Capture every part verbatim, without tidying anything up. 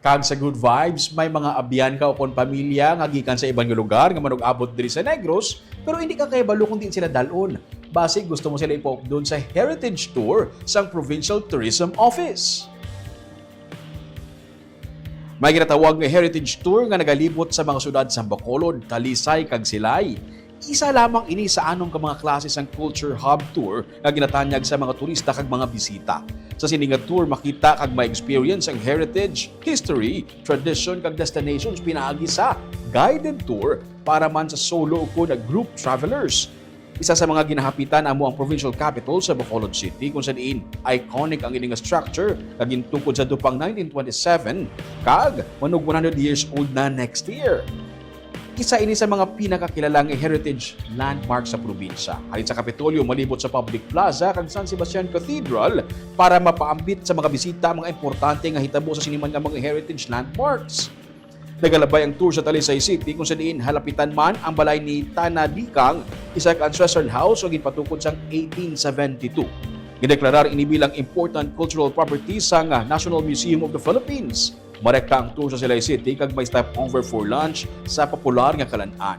Kag sa Good Vibes, may mga abyan ka o kon pamilya nga gikan sa iban nga lugar nga manug-abot diri sa Negros, pero hindi ka kahibalo kung diin sila dalon. Basi gusto mo sila ipaupdon sa Heritage Tour sang Provincial Tourism Office. May ginatawag nga Heritage Tour nga nagalibot sa mga syudad sa Bacolod, Talisay, kag Silay. Isa lamang ini sa anom ka mga klase sang Culture Hub Tour nga ginatanyag sa mga turista kag mga bisita. Sa sini nga tour, makita kag ma-experience ang heritage, history, tradition, kag destinations pinaagi sa guided tour para man sa solo o kon group travelers. Isa sa mga ginahapitan amo ang provincial capital sa Bacolod City, kung sa diin iconic ang ini nga structure nga gintukod sa Dupang nineteen twenty-seven kag manug one hundred years old na next year. Isa ini sa mga pinakakilala nga heritage landmark sa probinsya. Halin sa Kapitolyo, malibot sa Public Plaza kag San Sebastian Cathedral para mapaambit sa mga bisita ang mga importante nga hitabo sa sini man nga mga heritage landmarks. Nagalabay ang tour sa Talisay City, kung sa diin halapitan man ang balay ni Tana Dikang, isa ka ancestral house nga ginpatukod sang eighteen seventy-two. Gideklarar ini bilang important cultural property sang National Museum of the Philippines. Marekta ang tour sa Silay City kag may stopover for lunch sa popular nga kalan-an.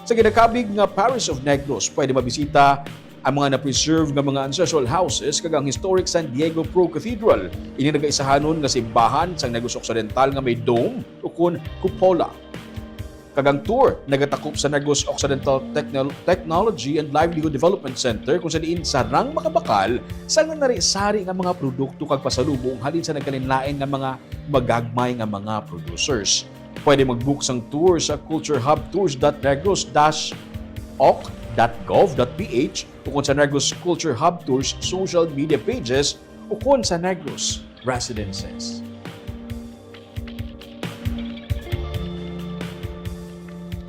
Sa ginakabig nga Parish of Negros, pwede mabisita ang mga na-preserve nga mga ancestral houses kag ang historic San Diego Pro Cathedral. Ini nagaisahanon nga simbahan sang Negros Occidental nga may dome o kon cupola. Kag ang tour nagatakop sa Negros Occidental Techno-, Technology and Livelihood Development Center, kung sa diin sarang makabakal sa nanari-sari nga mga produkto kag pasalubong halin sa nagkalainlain nga mga magagmay nga mga producers. Pwede mag-book sang tour sa culture hub tours dot negros dash oc dot gov dot ph ukon sa Negros Culture Hub Tours social media pages ukon sa Negros Residences.